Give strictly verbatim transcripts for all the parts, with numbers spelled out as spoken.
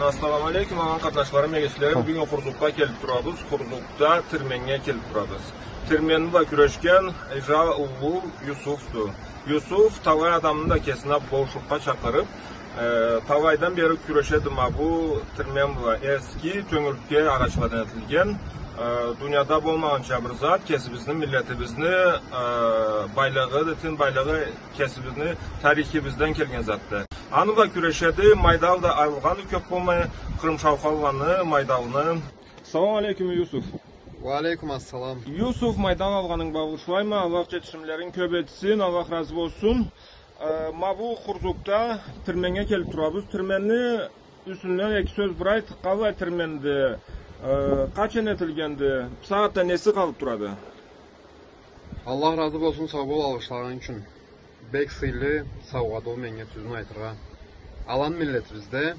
Ассаламу алейкум, аман къатнашларым, эгечлерим. Бюгюн Хурзукга келип турабыз, Хурзукда тирменнге келип турабыз. Тирменни бла кюрешген эжа уллу Юсуфду. Юсуф талай адамны да кесине болушлукъгъа чакъырып, э, талайдан бери кюрешеди ма бу тирмен бла. Эски тёнгюртге агъачладан этилген, э, дунияда болмагъанча бир зат, кесибизни, миллетибизни, э, байлыгъы, тин байлыгъы кесибизни тарихибизден келген затды. Аны бла кюрешеди, майдал да алгъаны кёп болмай, къырымшаукъ алгъаны, майдалны. Салам алейкум, Юсуф. Ва алейкум ассалам. Юсуф, майдал алгъанынг бла алгъышлайма, Аллах джетишимлеринг кёп этсин, Аллах разы болсун. Э, ма бу Хурзукда тирменнге келип турабыз. Тирменни юсюнден эки сёз бир айт, къаллай тирменди, э, къачан этилгенди, бусагъатда неси къалып турады? Аллах разы болсун, сау бол алгъышлагъанынг ючюн. Бек сыйлы саугъады ол меннге, тюзюн айтыргъа. Алан миллетибизде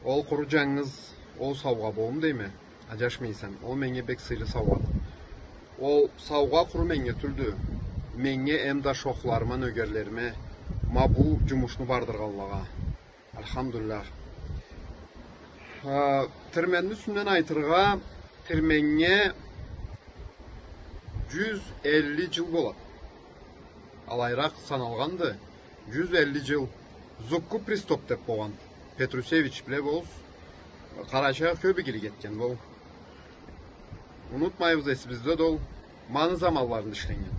ол къуру джангыз ол саугъа болум дейме, аджашмай эсем. Ол меннге бек сыйлы саугъады. Ол саугъа къуру меннге тюлдю. Меннге эм да шохларыма, нёгерлериме, ма бу джумушну бардыргъанлагъа. Альхамдулиллях. А, тирменни юсюнден айтыргъа, тирменнге джюз элли джыл болады. Алайыракъ саналгъанды. Джюз элли джыл. Зукку приступ деп болгъан. Петрусевич, биле болурсуз. Къарачайгъа кёб игилик этген бол. Унутмайбыз, эсибизде да ол. Ма аны заманларында ишленнген.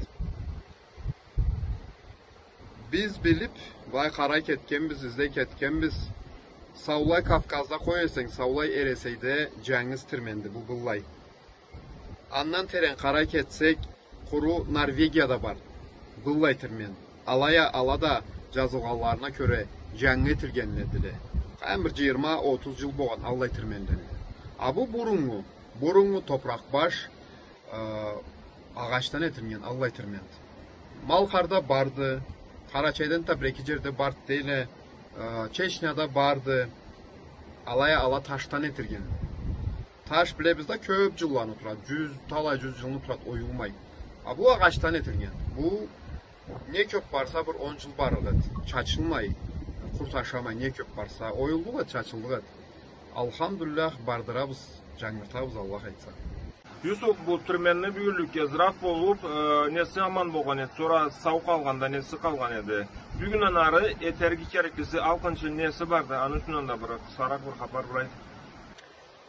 Биз билиб, былай къарай кетгенбиз, излей кетгенбиз. Саулай Кавказда къой эсенг, саулай Эресейде джангыз тирменди бу быллай. Андан терен къарай кетсек, къуру Норвегияда бар быллай тирмен. Алай а ала да джазылгъанларына кёре джангы этилгенледиле. Къайдам, бир джыйырма, отуз джыл болгъан аллай тирменлени. А бу буруннгу, буруннгу топуракъ баш, э, агъачдан этилген аллай тирменди. Малкъарда барды, Къарачайдан да бир-эки джерде барды дейле, э, Чечняда барды. Алай а ала ташдан этилген. Таш, билебиз да, кёб джылланы турады, джюз, талай джюз джылны турады, оюлмай. А бу агъачдан этилген. Бу не кёб барса, бир он джыл барлыкъ эди. Чачылмай, къурт ашамай, не кёб барса, оюллукъ эди, чачыллыкъ эди. Алхамдулиллях, бардырабыз, джангыртабыз, Аллах айтса. Юсуф, бу тирменни бюгюнлюкге зыраф болуб, э, неси аман болгъан эди, сора сау къалгъанда, неси къалгъан эди? Бюгюнден ары этерге кереклиси, алкъынчы неси барды? Аны юсюнден да бир къысхаракъ бир хапар бир айт.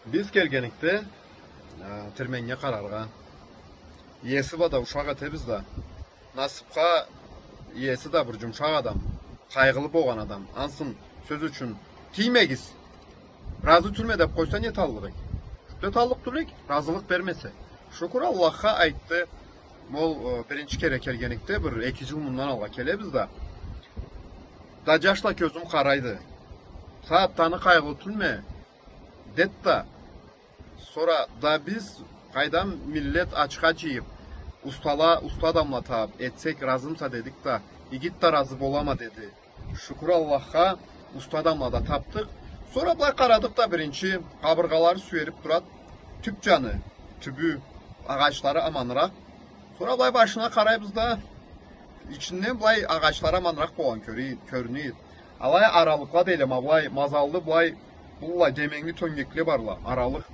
Биз келгеникде, э, тирменнге къараргъа, иеси бла да ушакъ этебиз да, насыбха иеси да бир джумшакъ адам, къайгъылы болгъан адам. Ансы, сёз ючюн, тиймегиз, разы тюлме деб къойса, не эталлыкъ эдик? Джукъ да эталлыкъ тюл эдик, разылыкъ бермесе. Шукур Аллахха, айтды. Ол, э, биринчи кере келгеникде, бир эки джыл мындан алгъа келебиз да. Да джашла кёзюм къарайды. Сагъатда аны къайгъылы тюлме, дед да. Сора да биз, къайдам, миллет ачха джыйыб, устала, уста адамла табыб, этсек, разымыса дедик да, игит да разы болама деди. Шукур Аллахха, уста адамла да табдыкъ. Сора былай къарадыкъ да, биринчи къабыргъалары сюериб турады, тюб джаны, тюбю, агъачлары аманыракъ. Сора былай башына къарайбыз да, ичинден былай агъачлары аманыракъ болгъан кёре-, кёрюне эди. Алай аралыкъла дейле, ма былай мазаллы, былай, быллай деменгили тёнгекле барла, аралыкъ.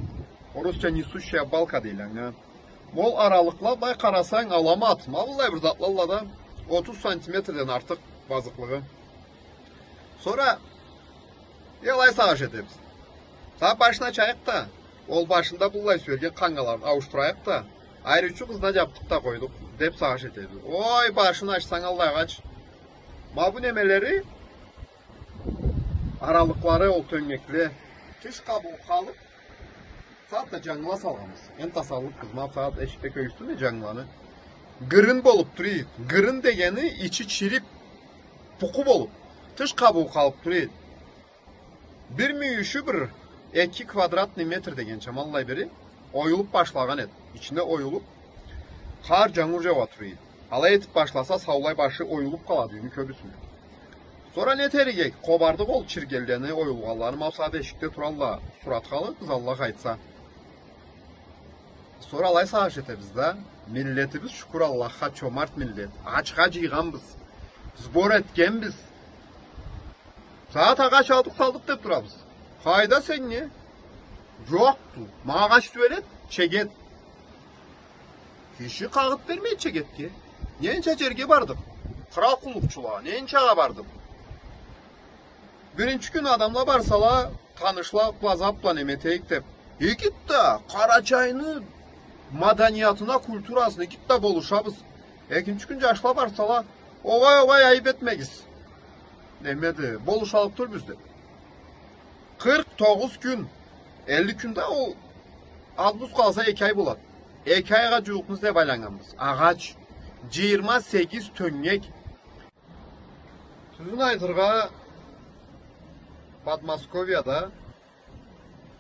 Орусча несущая балка дейле анга. Ол аралыкъла, былай къарасанг, аламат, ма быллай бир затлалла да, отуз сантиметрден артыкъ базыкълыгъы. Сора, э, алай сагъыш этебиз. Сора башын ачайыкъ да, ол башында быллай сюерген къангаларын ауушдурайыкъ да, айры ючю къызына джабдыкъ да къойдукъ, деб сагъыш этебиз. Ой, башын ачсанг, аллай агъач. Ма бу немелери, аралыкълары, ол тёнгекле, тыш къабыгъы къалыб, сагъатда джангыла салгъанбыз. Энтда саллыкъбыз, ма бусагъат эшикде кёргюзтдюме джангыланы. Гырын болуб тура эди. Гырын дегени ичи чириб, пукъу болуб, тыш къабыгъы къалыб тура эди. Бир мюйюшю бир эки квадратный метр дегенча, ма аллай бири оюлуб башлагъан эди. Ичинде оюлуб, къар, джангур джауа тура эди. Алай этиб башласа, саулай башы оюлуб къалады, юйню кёбюсюне. Сора не этерик эдик? Къобардыкъ ол чиргенлени, оюлгъанланы, ма бусагъат эшикде туралла, суратха алырбыз, Аллах айтса. Сора алай сагъыш этебиз да, миллетибиз, шукур Аллахха, чомарт миллет. Ачха джыйгъанбыз, сбор этгенбиз. Сагъат агъач алдыкъ, салдыкъ деб турабыз. Къайда сеннге? Джокъду. Ма агъач тюбелет, чегет. Киши къагъыт бермейди чегетге. Ненча джерге бардыкъ. Кърал къуллукъчулагъа, ненчагъа бардыкъ. Биринчи кюн адамла барсала, танышла бла, зат бла, неме этейик деб. Игит да, Къарачайны маданиятына, культурасына игит да болушабыз. Экинчи кюн джашла барсала, огъай, огъай, айыб этмегиз. Немеди, болушаллыкъ тюлбюз деб. Къыркъ тогъуз кюн, элли кюн да ол, аз-буз къалса эки ай болады. Эки айгъа джууукъну излеб айланнганбыз. Агъач, джыйырма сегиз тёнгек. Тюзюн айтыргъа, Подмосковьяда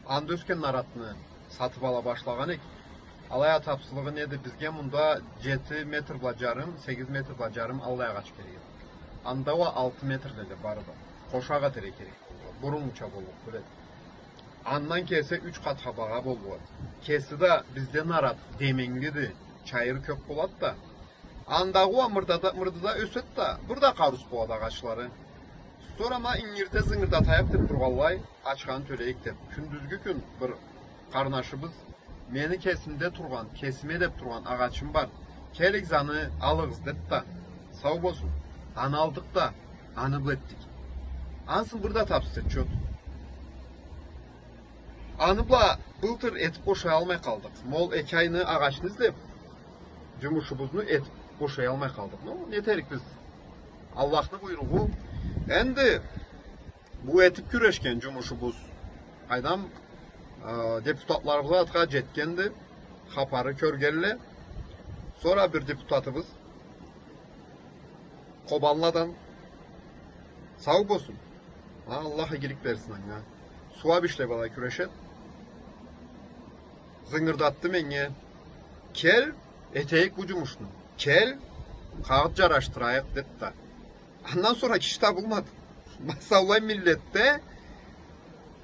анда ёсген наратны сатыб ала башлагъан эк. Алай а тапсызлыгъы неди? Бизге мында джети метр бла джарым, сегиз метр бла джарым аллай агъач керек эди. Анда уа алты метрле да барды. Къошакъ этерге керек болду. Буруннгуча боллукъ, билет. Андан кесе юч къатха багъа боллукъ эди. Кеси да бизде нарат деменглиди, чайыры кёб болады да. Андагъы уа мырдада, мырдада ёседи да, бир да къарыусуз болады агъачлары. Сора ма ингирде зынгырдатайыкъ деб тургъанлай, ачханы тёлейик деб. Кюндюзгю кюн бир къарнашыбыз, мени кесимде тургъан, кесиме деб тургъан агъачым бар. Келигиз аны алыгъыз, деди да. Сау болсун. Аны алдыкъ да, аны бла этдик. Ансы бир да тапсыз отчёт. Аны бла былтыр этиб бошаялмай къалдыкъ. Ма ол эки айны агъачны излеб, джумушубузну этиб бошаялмай къалдыкъ. Ну, нетерик биз? Аллахны буйругъу. Энди бу этиб кюрешген джумушубуз, къайдам, э, депутатларыбызгъа затха джетгенди, хапары кёргенле. Сора бир депутатыбыз Къобанладан, сау болсун. Ха, Аллах игилик берсин анга. Сууаб ишле бла кюрешеди. Зынгырдатды меннге. Кел, этейик бу джумушну. Кел, къагъыт джарашдырайыкъ, деди да. Андан сора киши табылмады. Ма саулай миллетде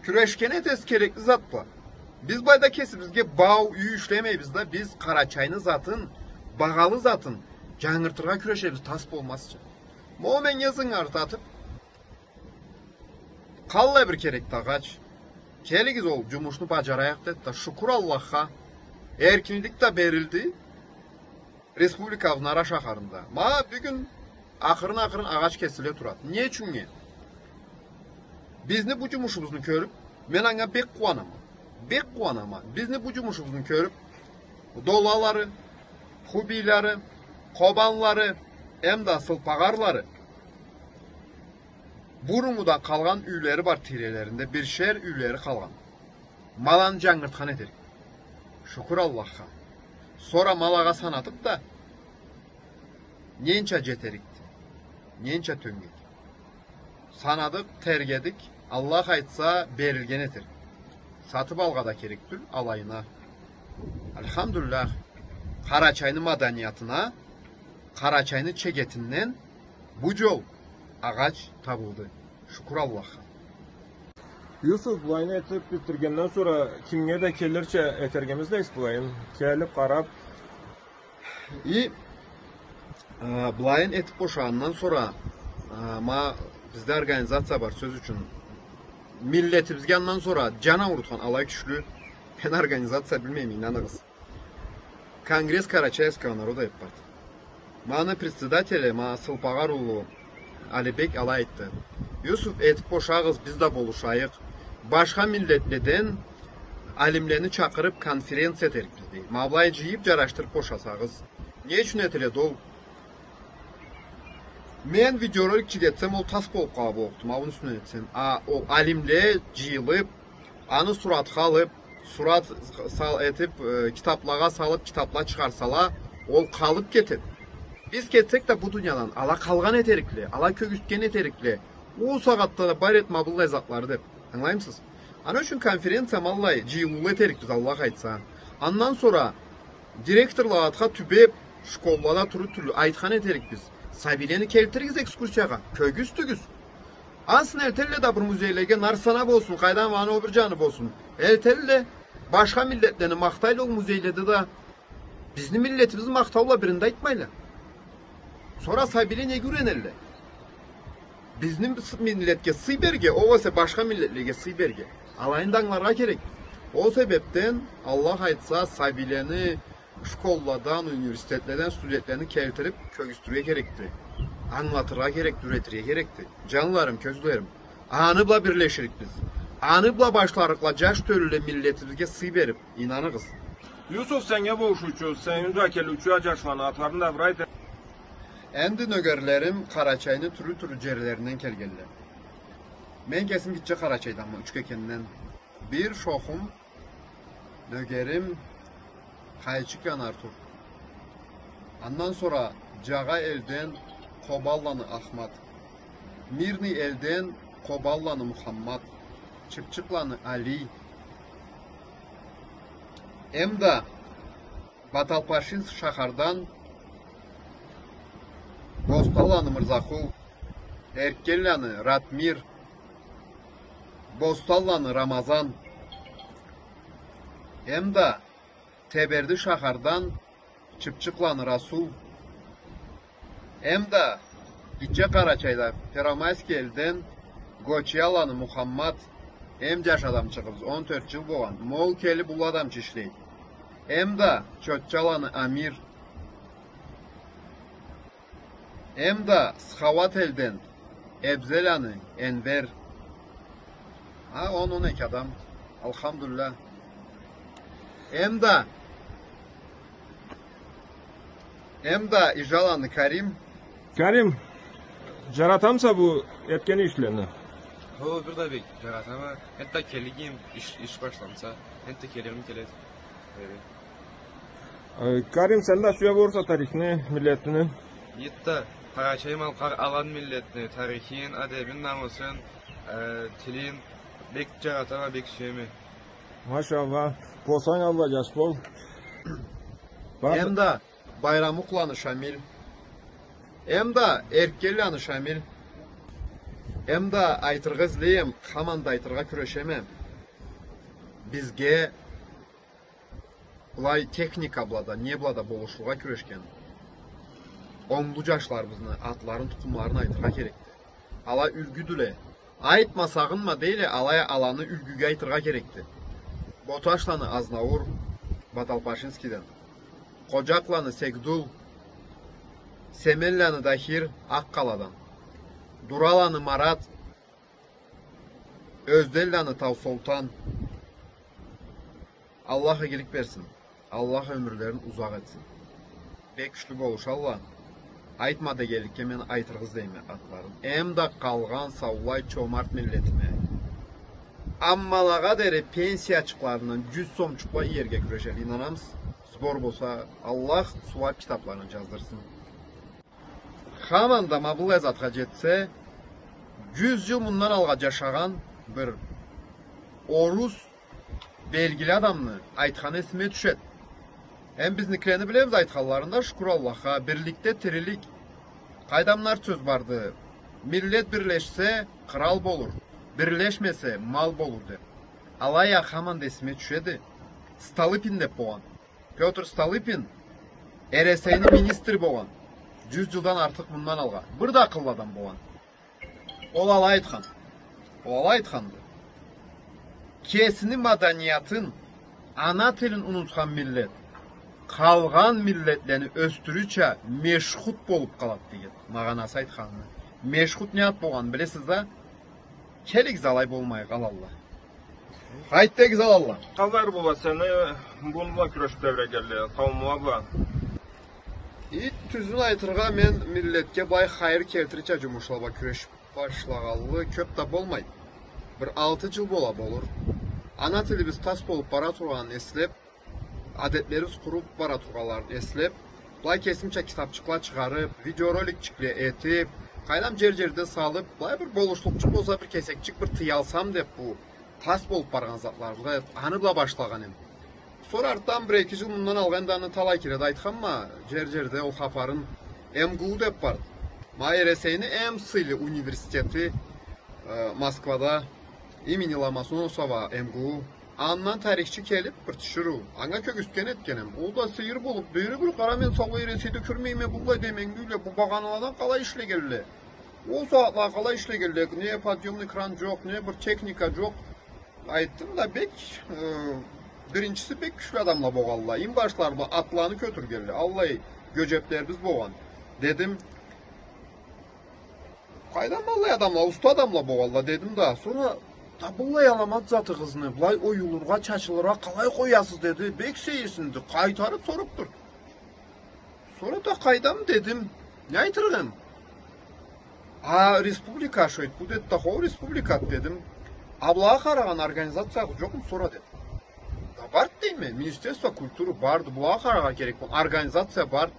кюрешген этесиз керекли зат бла. Биз былайда кесибизге бау, юй ишлемейбиз да, биз Къарачайны затын, багъалы затын джангыртыргъа кюрешебиз, тас болмазча. Ма ол меннге зынгырдатыб, къаллай бир керекди агъач. Келигиз, ол джумушну баджарайыкъ, деди да, шукур Аллахха, эркинлик да берилди. Республикабызны ара шахарында. Ма бюгюн акъырын-акъырын агъач кесиле турады. Не ючюннге? Бизни бу джумушубузну кёрюб, мен анга бек къууанама. Бек къууанама. Бизни бу джумушубузну кёрюб, долалары, хубийлары, къобанлары, эмда сылпагъарлары, буруннгудан къалгъан юйлери бар тийрелеринде, биршер юйлери къалгъан. Ма аланы джангыртхан этерик. Шукур Аллахха. Сора ма алагъа санадыкъ да, ненча джетерикди, ненча тёнгек. Санадыкъ, тергедик, Аллах айтса, берилген этерик. Сатыб алгъа да керек тюл, алайына. Альхамдулиллях, Къарачайны маданиятына, Къарачайны чегетинден бу джол агъач табылды. Шукур Аллахха. Юсуф, былайны этиб битиргенден сора кимге да келирча этергеми излейсиз былайын? Келиб, къараб. И, э, былайын этиб бошагъандан сора, э, ма бизде организация бар, сёз ючюн. Миллетибизге андан сора джан аурутхан алай кючлю мен организация билмейме, ийнаныгъыз. Конгресс карачаевского народа деб барды. Ма аны председатели, ма сылпагъар улу Алибек алай айтды. Юсуф, этиб бошагъыз, биз да болушайыкъ. Башха миллетледен алимлени чакъырыб конференция этерикбиз, дей. Ма былай джыйыб, джарашдырыб бошасагъыз. Не ючюн этиледи ол? Мен видеоролик чыгъарсам, ол тас болуб къалыб боллукъду, ма муну юсюнден этсем. А ол алимле джыйылыб, аны суратха алыб, сурат сал-, этиб, э, китаблагъа салыб, китабла чыгъарсала, ол къалыб кетеди. Биз кетсек да бу дуниядан, ала къалгъан этерикле, ала кёргюзтген этерикле. Ол сагъатда да бар эди ма быллай затлары деб. Ангылаймысыз? Аны ючюн конференция ма аллай джыйылыула этерикбиз, Аллах айтса. Андан сора директорла затха тюбеб, школлада туруб тюрлю айтхан этерикбиз. Сабийлени келтиригиз экскурсиягъа, кёргюзтюгюз. Ансы элтелле да бир музейлеге, Нарсана болсун, къайдам, аны о бир джаны болсун. Элтелле, башха миллетлени махтайла ол музейледе да, бизни миллетибизни махтаула бирин да айтмайла. Сора сабийле неге юренелле? Бизни с-, миллетге сый берирге, огъесе башха миллетлеге сый берирге. Алайны да ангыларгъа керекбиз. Ол себебден, Аллах айтса, сабийлени школладан, университетледен студентлени келтирип, кёргюзтюрге керекди. Ангылатыргъа керекди, юретирге керекди. Джанларым, кёзлерим. Аны бла бирлеширикбиз. Аны бла башларыкъла джаш тёлюле миллетибизге сый берип, ийнаныгъыз. Юсуф, сеннге болушуучу, сени да келиучю джашланы атларын да бир айт. Энди нёгерлерим Къарачайны тюрлю-тюрлю джерлеринден келгенле. Мен кесим Гитче Къарачайданма, Учкекенден. Бир шохум, нёгерим Къайчыкъяны Артур. Андан сора Джагъа элден Къобанланы Ахмат. Мирный элден Къобанланы Мухаммат. Чыпчыкъланы Али. Эмда Баталпашинск шахардан Бостанланы Мырзакъул, Эркенланы Ратмир, Бостанланы Рамазан, эмда Теберди шахардан Чыпчыкъланы Расул, эмда Гитче Къарачайда Первомайский элден Гочияланы Мухаммат, эм джаш адамчыгъыбыз, он тёрт джыл болгъан, ма ол келип уллу адамча ишлейди. Эмда Чотчаланы Амир, эмда Схауат элден Эбзеланы Энвер. Ха, он, он эки адам. Алхамдулиллах. Эмда, эмда Ижаланы Карим. Карим, джаратамыса бу этген ишлени? Хо, бир да бек джаратама. Энтда келигим, иш, иш башламса, энтда келигим келеди. Эвет. Э, Карим, сен да сюе болурса тарихни, миллетни? Энтда, Къарачай-Малкъар алан миллетни тарихин, адебин, намысын, э, тилин бек джаратама, бек сюеме. Машаллах. Болсанг, Аллах, джаш бол. Бар. Эмда Байрамукъланы Шамил. Эмда Эркенланы Шамил. Эмда айтыргъа излейме, хаманда айтыргъа кюрешеме. Бизге былай техника бла да, не бла да болушургъа кюрешген онглу джашларыбызны атларын, тукъумларын айтыргъа керекди. Ала юлгюдюле. Айтма, сагъынма дейле, алай а аланы юлгюге айтыргъа керекди. Боташланы Азнаур, Баталпашинскийден. Къоджакъланы Сегдул, Семенланы Дахир, Акъ-Къаладан. Дураланы Марат, Ёзденланы Таусолтан. Аллах игилик берсин. Аллах ёмюрлерин узакъ этсин. Бек кючлю болушалла. Айтма дегенликге мен айтыргъа излейме атларын. Эмда къалгъан саулай чомарт миллетиме. Аммалагъа дери пенсиячыкъларындан джюз сомчукъла иерге кюрешелле, ийнанамысыз? Сбор болса, Аллах сууап китапларын джаздырсын. Хаманда ма быллай затха джетсе, джюз джыл мындан алгъа джашагъан бир орус белгили адамны айтханы эсиме тюшеди. Эм бизникилени билебиз айтханларын да, шукур Аллахха, бирликде тирилик. Къайда, мындан артыкъ сёз барды? Миллет бирлешсе, кърал болур, бирлешмесе, мал болур, деп. Алай а хаманда эсиме тюшеди. Столыпин деп болгъан. Пётр Столыпин Эресейни министри болгъан. Джюз джылдан артыкъ мындан алгъа. Бир да акъыллы адам болгъан. Ол алай айтхан. Ол алай айтханды. Кесини маданиятын, ана тилин унутхан миллет къалгъан миллетлени ёсдюрюрча мешхут болуп къалады деген. Магъанасы айтханыны. Мешхут не зат болгъанын билесиз да? Келигиз, алай болмайыкъ, аланла. Къайт дегиз, аланла. Къаллай бла сени муну бла кюрешип тебрегенле, къауумла бла? И, тюзюн айтыргъа, мен миллетге былай хайыр келтирирча джумушла бла кюрешип башлагъанлы кёп да болмайды. Бир алты джыл бола болур. Ана тилибиз тас болуп бара тургъанын эслеп, адетлерибиз къуруп бара тургъанларын эслеп, былай кесимча китапчыкъла чыгъарып, видеороликчикле этип, къайдам, джер-джерде салып, былай бир болушлукъчукъ болса, бир кесекчик бир тыялсам деп, бу тас болуп баргъан затларыбызгъа, аны бла башлагъан эм. Сора артдан бир-эки джыл мындан алгъа энди аны талай кере да айтханма, джер-джерде ол хапарын, МГУ деп барды. Ма Эресейни эм сыйлы университети, э, Москвада, имени Ломоносова МГУ. Андан тарихчи келип, бир тиширыу. Анга кёргюзтген этген эм. Ол да сыйыр болуп, бери бир къара, мен саулай Эресейде кёрмейме быллай деменгиле, бу багъаналадан къалай ишлегенле. Ол сагъатла къалай ишлегенле, не подъёмный кран джокъ, не бир техника джокъ. Айтдым да, бек, э, биринчиси, бек кючлю адамла богъалла. Инбашлары бла атланы кётюргенле. Аллай гёжеплерибиз богъан. Дедим, къайдан быллай адамла, уста адамла богъалла, дедим да. Сора, да быллай аламат затыгъызны былай оюлургъа, чачылыргъа къалай къоясыз, деди. Бек сейирсинди. Къайтарып соруп тур. Сора да къайдам, дедим. Не айтырыкъ эм? А республика шойт, бу, деди да, хо, республикады, дедим. А былагъа къарагъан организациягъыз джокъму, сора, деди. Да барды, дейме, Министерство культуры барды, былагъа къараргъа керек болгъан организация барды.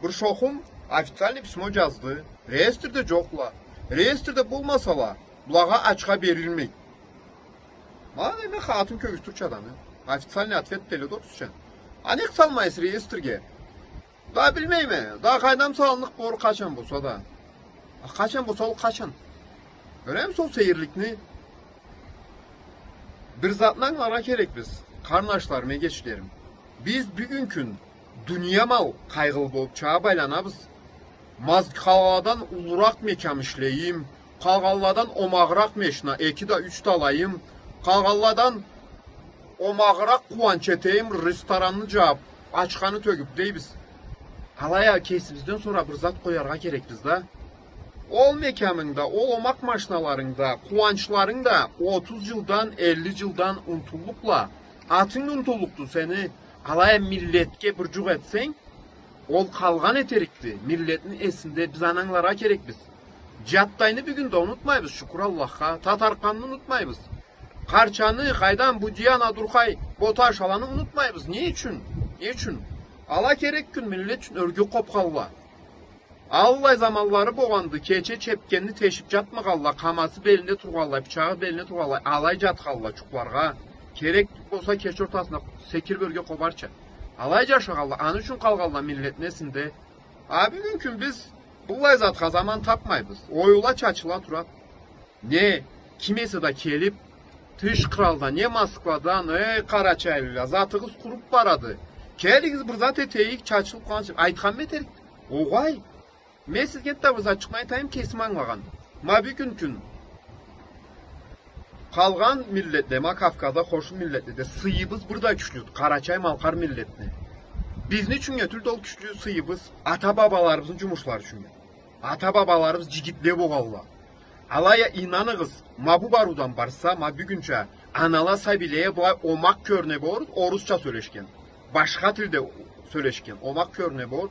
Бир шохум официальный письмо джазды. Реестрде джокъла. Реестрде болмасала, былагъа ачха берилмей. Ма, дейме, хатын кёргюзтюрча адамны. Официальный ответ дейле да орусча. А нек салмайсыз реестрге? Да билмейме. Да къайдам, салынныкъ болур къачан болса да. А къачан болса, ол къачан? Кёремисиз ол сейирликни? Бир затны ангыларгъа керекбиз, къарнашларым, эгечлерим. Биз бюгюн кюн дуния мал къайгъылы болуп чагъып айланабыз. Маз-, къалгъанладан уллуракъ мекям ишлейим, къалгъанладан омагъыракъ мешна, эки да, юч да алайым, къалгъанладан омагъыракъ къууанч этейим, ресторанны джабып, ачханы тёгюп дейбиз. Алай а кесибизден сора бир зат къояргъа керекбиз да. Ол мекямынг да, ол омакъ машналарынг да, къууанчларынг да отуз джылдан, элли джылдан унутуллукъла. Атынг унутуллукъду сени, алай а миллетге бир джукъ этсенг, ол къалгъан этерикди миллетни эсинде. Биз аны ангыларгъа керекбиз. Джаттайны бюгюн да унутмайбыз, шукур Аллахха. Татаркъанны унутмайбыз. Къарчаны, къайдам, Будияны, Дурхай, Боташ, аланы унутмайбыз. Не ючюн? Не ючюн? Ала керек кюн миллет ючюн ёрге къобхалла. Аллай заманлары богъанды, кече чепкенни тешип джатмагъалла, къамасы белинде тургъанлай, бычагъы белинде тургъанлай, алай джатхалла джукъларгъа. Керек болса, кече ортасында секирип ёрге къобарча. Алай джашагъалла, аны ючюн къалгъалла миллетни эсинде. А бюгюн кюн биз быллай затха заман тапмайбыз. Оюла, чачыла турады. Не, ким эсе да келип, тыш къралдан, не Москвадан, эй, къарачайлыла, затыгъыз къуруп барады. Келигиз, бир зат этейик, чачылып къалгъанча, айтханмы этерик? Огъай. Мен сизге да бир затчыкъны айтайым, кесим ангылагъан. Ма бюгюн кюн къалгъан миллетле, ма Кавказда, хоншу миллетледе сыйыбыз бир да кючлюдю къарачай-малкъар миллетни. Бизни ючюннге тюлдю ол кючлю сыйыбыз, ата-бабаларыбызны джумушлары ючюннге. Ата-бабаларыбыз джигитле богъалла. Алай а ийнаныгъыз, ма бу барыудан барса, ма бюгюнча анала сабийлеге былай омакъ кёрюне болур, орусча сёлешген, башха тилде сёлешген, омакъ кёрюне болур.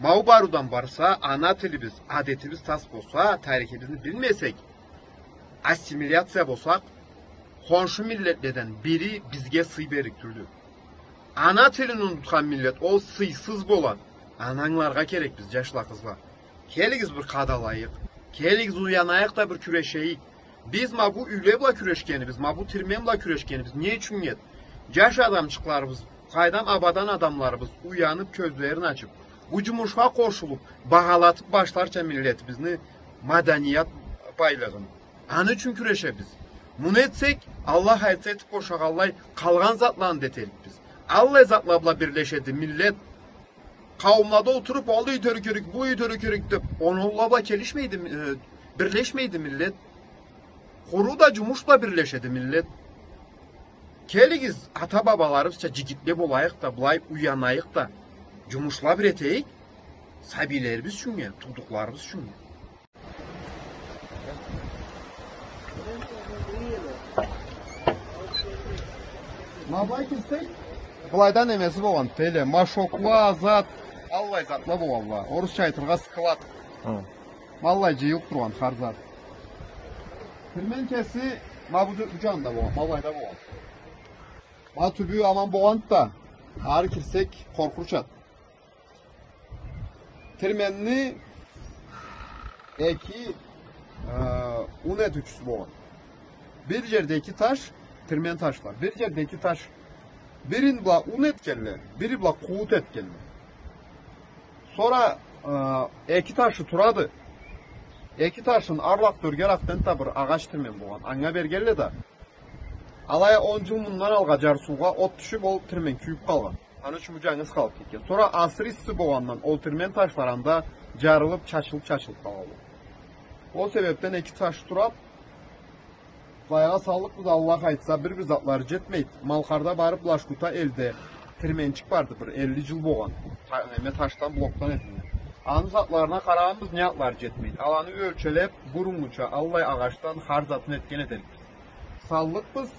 Ма бу барыудан барса, ана тилибиз, адетибиз тас болса, тарихибизни билмесек, ассимиляция болсакъ, хоншу миллетледен бири бизге сый берлик тюлдю. Ана тилин унутхан миллет, ол сыйсыз болады. Аны ангыларгъа керекбиз, джашла, къызла. Келигиз, бир къадалайыкъ. Келигиз, уянайыкъ да бир кюрешейик. Биз ма бу юйле бла кюрешгенибиз, ма бу тирмен бла кюрешгенибиз не ючюннге эди? Джаш адамчыкъларыбыз, къайдам, абадан адамларыбыз уянып, кёзлерин ачып, бу джумушха къошулуп, багъалатып башларча миллетибизни маданият байлыгъын. Аны ючюн кюрешебиз. Муну этсек, Аллах айтса, этип бошагъанлай, къалгъан затланы да этерикбиз. Аллай затла бла бирлешеди миллет. Къауумлада олтуруп, алай этерге керек, былай этерге керек деп, оноула бла келишмейди, э, бирлешмейди миллет. Къуру да джумуш бла бирлешеди миллет. Келигиз, ата-бабаларыбызча джигитле болайыкъ да, былай уянайыкъ да, джумушла бир этейик, сабийлерибиз ючюннге, туудукъларыбыз ючюннге. Ма былай кирсек, былайда немеси болгъан, тели, машокла, зат, аллай затла болгъанла. Орусча айтыргъа склад. Хы. Ма аллай джыйылып тургъан хар зат. Тирмен кеси ма бу, бу джанында болгъан, ма былайда болгъан. Ма тюбю аман болгъанды да, ары кирсек, къоркъурчады. Тирменни эки, э, ун этиучюсю болгъан. Бир джерде эки таш, тирмен ташла. Бир джерде эки таш. Бирин бла ун этгенле, бири бла къуут этгенле. Сора, э, эки ташы турады. Эки ташын арлакъ тёрге аракъдан да бир агъач тирмен болгъан. Анга бергенле да. Алай а он джыл мындан алгъа джарсыугъа от тюшюп, ол тирмен кюйюп къалгъан. Аны ючюн бу джангыз къалып кетген. Сора асыры исси болгъандан ол тирмен ташлар анда джарылып, чачылып, чачылып къалгъан. Ол себепден эки таш турады. Былайгъа саллыкъбыз, Аллах айтса, бир-бир затлары джетмейди. Малкъарда барыб Лашкута элде тирменчик барды, бир элли джыл болгъан. Та-, неме, ташдан, блокдан этилген. Аны затларына къарагъанбыз, не затлары джетмейди. Аланы ёлчелеб, буруннгуча аллай агъачдан хар затын этген этерикбиз. Саллыкъбыз,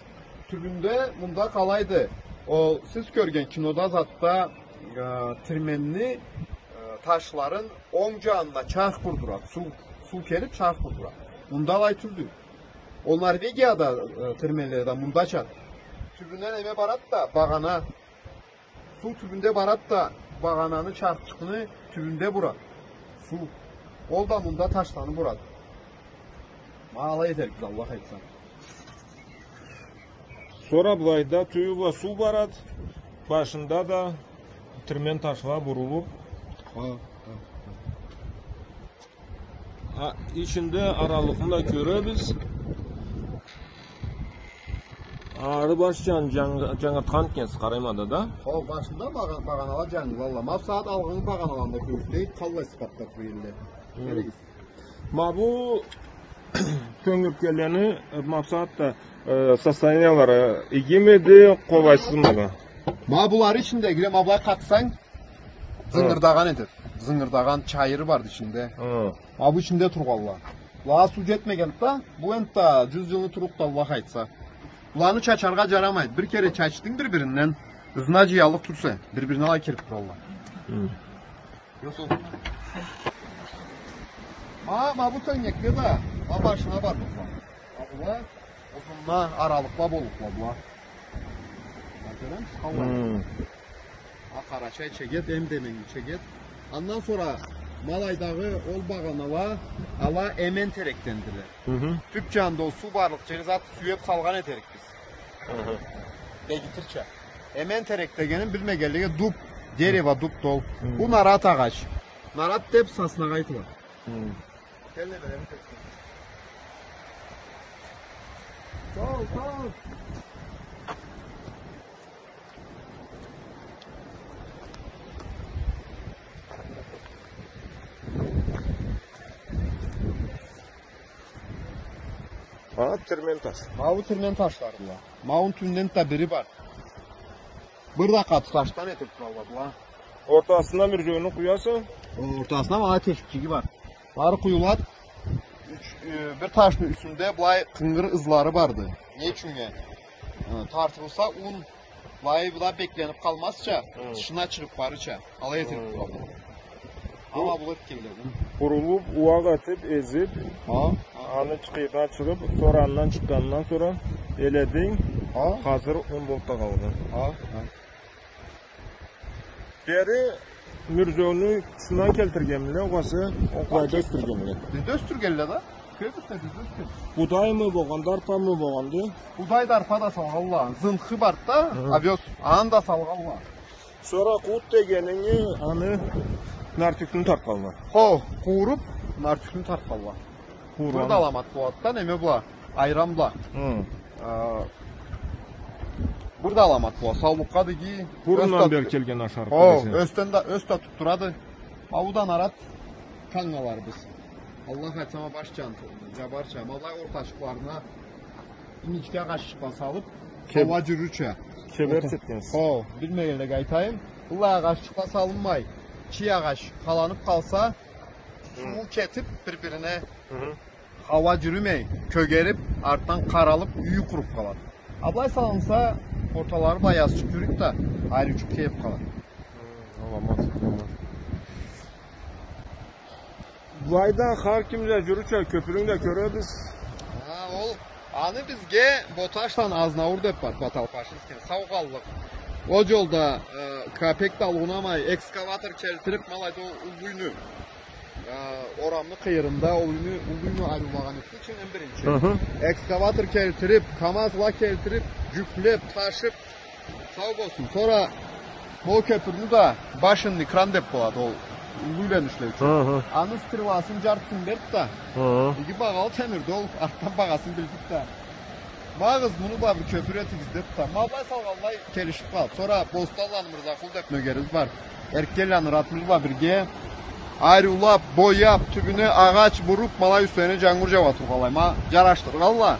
тюбюнде мында къалайды. Ол сиз кёрген кинода затда, э, тирменни, э, ташларын онг джанына чарх бурдурады. Суу, суу келиб чарх бурдурады. Мында алай тюлдю. Ол Норвегияда, э, тирменледе мындачады. Тюбюнден неме барады да, багъана. Суу тюбюнде барады да, багъананы, чархчыкъны тюбюнде бурады. Суу. Ол да мында ташланы бурады. Ма алай этерикбиз, Аллах айтса. Сора былайда тюбю бла суу барады, башында да тирмен ташла бурулуб. Ха, ха, ха. А, ичинде аралыкъны да кёребиз. Ары баш джан-, джан-, джангыртхан экенсиз, къарайма да, да? Хо, башында бага-, багъанала джангылалла. Ма бусагъат алгъын багъаналаны да кёргюзтейик, къаллай сыфатда тура элле. Хы. Кёрегиз. Ма бу тёнгертгенлени, э, ма бусагъатда, э, состояниялары игимиди, къолайсызмыды? Ма булары ичиндегиле, ма былай къакъсанг, зынгырдагъан этеди. Зынгырдагъан чайыры барды ичинде. Хы. Ма бу ичинде тургъанла. Былагъа суу джетмегенди да, бу энтда джюз джылны турлукъду, Аллах айтса. Буланы чачаргъа джарамайды. Бир кере чачдынг бир-биринден, ызына джыяллыкъ тюлсе, бир-бирине алай кирип туралла. Хы. Ёкъ, ол. Ма, ма бу тёнгекле да, ма башына бардыкъла. Ма була, узунуна аралыкъла боллукъла була. Ма кёремисиз, къаллай? Хы. Ма къарачай чегет, эм деменгили чегет. Андан сора ма алайдагъы ол багъанала, ала эмен терекдендиле. Хы-хы. Тюб джанында ол суу барлыкъ джери зат сюеб салгъан этерикбиз. Хы-хы. Бегитирча. Эмен терек дегенин билмегенлеге дуб, дерево, дуб да ол. Хы. Бу нарат агъач. Нарат деб соснагъа айтылады. Хы. Кел да берем. Сау, сау. Ма тирмен таш. Ма бу тирмен ташлары была. Ма муну тюбюнде да бири бар. Бир да къаты ташдан этилиб туралла была. Ортасына мюрзеуню къуяса? Ортасына ма тешикчиги бар. Бары къуюлады. Юч, э, бир ташны юсюнде былай къынгыр ызлары барды. Не ючюннге? Э, тартылса ун, былай, былай бекленип къалмазча, хы, тышына чыгъып барырча, алай этилип турады. Бу, ама, бу этгенле, бурулуп, ууакъ этип, эзип, ха, аны чыкъырына чыгъып, сора андан чыкъгъандан сора элединг, ха, хазыр ун болуп да къалды. Ха, ха. Бери мюрзеуню тышындан келтиргенмиле, огъесе окъ былайда ёсдюргенмиле? Бизде ёсдюргенле да. Кёбюсюне бизде ёсдюрген. Будаймы болгъанды, арпамы болгъанды? Будай да, арпа да салгъанла. Зынхы барды да, хы, овёс, аны да салгъанла. Сора къуут дегенинги, аны нартюхню тартханла. Хо, къууруп, нартюхню тартханла. Къууруп. Бир да аламат болады да, неме бла, айран бла. Хы. А, бир да аламат болады. Саулукъгъа да иги. Бурундан бери келген ашарыкъ. Хо, десенг. Ёсден да, ёс да тутдурады. Аудан арат кангаларыбыз. Аллах айтса, ма баш джан, джабарча, ма былай ортачыкъларына инички агъаччыкъла салып, кеб-, хауа джюрюрча. Кебер этгенсиз. Хо, билмегенлеге айтайым. Былай агъаччыкъла салынмай, чий агъач къаланып къалса, хы, суу кетип бир-бирине, хы, хауа джюрюмей, кёгерип, артдан къаралып, юйю къуруп къалады. А былай салынса, орталары былай азчыкъ джюрюйдю да, ариучукъ кебип къалады. Хы, аламат, аламат. Былайда хар ким да джюрюрча, кёпюрню да кёребиз. Ха, ол, аны бизге Боташдан Азнаур деп бар, Баталпашинский, саугъанлыкъ. Ол джолда, э, капек да алгъынамай, экскаватор келтирип, ма алайда ол уллу юйню, э, орамны къыйырында ол юйню, уллу юйню ариулагъан этди. Ичинен биринчи. Хы-хы. Экскаватор келтирип, КамАЗла келтирип, джюклеп, ташып, сау болсун. Сора ол кёпюрню да башенный кран деп болады, ол уллу юйлени ишлеучю. Хы-хы. Аны стреласын, джартысын берди да. Хы-хы. Иги багъалы темирди ол, артдан багъасын билдик да. Багъыз, муну бла бир кёпюр этигиз, деди да. Ма былай салгъанлай келишип къалды. Сора Бостанланы Мырзакъул деп нёгерибиз бар. Эркенланы Ратмир бла бирге ариулап, бояп, тюбюне агъач буруп, ма алай юслерине джангур джауа тургъанлай. Ма джарашдыргъанла.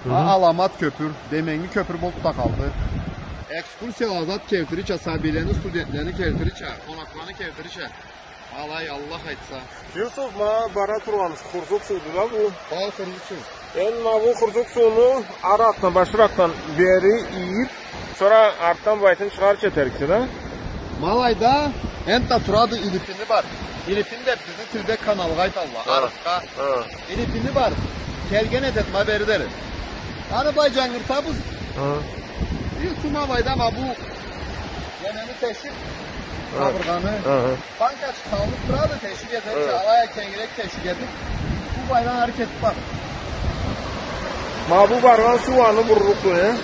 Хы-хы. А, аламат кёпюр, деменгили кёпюр болуб да къалды. Экскурсияла зат келтирирча, сабийлени, студентлени келтирирча, къонакъланы келтирирча. Алай, Аллах айтса. Юсуф, ма бара тургъан Хурзук сууду да бу. Ха, Хурзук суу. Энди ма бу Хурзук сууну ары атдан, башыракъдан бери ийиб, сора артдан байтын чыгъарча этериксе да. Ма алайда энтда турады, Илипини бар. Илипин деб бизни тилде каналгъа айталла. Ха. Арыкъгъа. Ха. Илипини бар. Келген этед ма бери дери. Аны былай джангыртабыз. Ха. Бир суу ма былайда ма бу немени тешиб, ха, къабыргъаны. Ха. Банкачыкъ салыныб турады, тешик этерча, ха, алай а кенгирек тешик этиб, бу былайдан ары кетиб барады. Ма бу баргъан суу аны бурлукъду, э?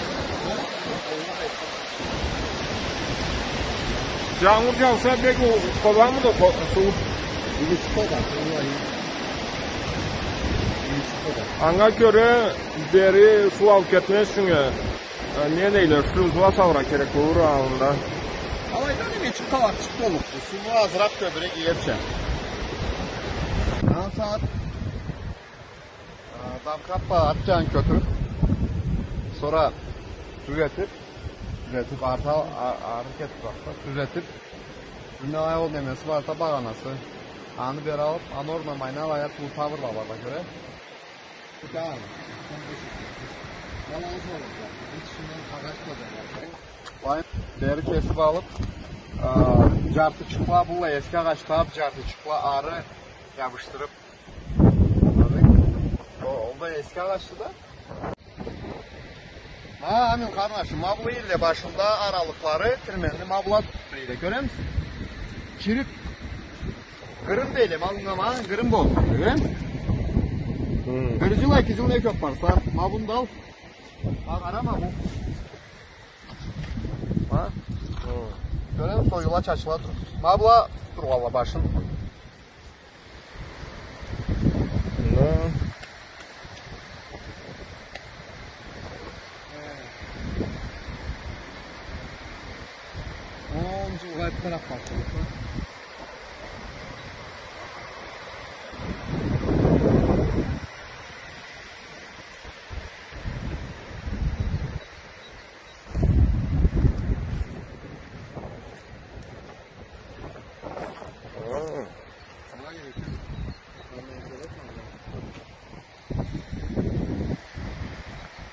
Джангур джауса бек къобамыды къо-, суу? Иги чыкъгъан, валлахи. Иги чыкъгъан. Анга кёре бери суу алыб кетмез ючюн, э, не дейле, шлюзла салыргъа керек болур аллында. Алайда неме ючюн къалакъчыкъ боллукъду, сууну азыракъ кёбюрек иерча. Ансат. А, домкратла ат джанын кётюрюб, сора тюзетиб, тюзетиб, арта, а-, ары кетиб турады да, тюзетиб, джюнню алай ол немеси бар да, багъанасы. Аны бери алыб, аны орнуна ма алай а туу тавырла бар да, кёре. Былай бери кесиб алыб, а, джартычыкъла, былай эски агъачла, джартычыкъла ары джабышдырыб, Ол, ол да эски агъачды да. Ха, Амин къарнашым, ма бу элле башында аралыкълары тирменни ма была тутуб тура эди, кёремисиз? Чирик. Гырын дейле, ма былай, ма, гырын болду, кёремисиз? Хы. Бир джыл, эки джыл не кёб барса, ма бунда ал. Ма къара, ма бу. Ха? Хы. Кёремисиз, союла, чачыла тура. Ма была тутуб тургъанла башын. Да. Он джылгъа бир къараб къалсанг. Ха.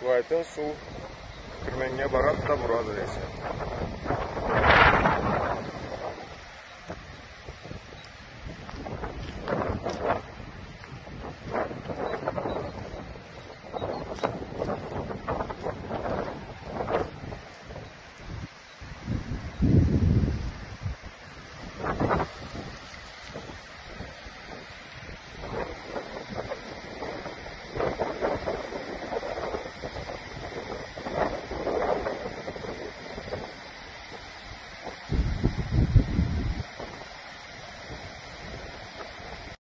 Былайтын суу тирменнге барад да бурады десе.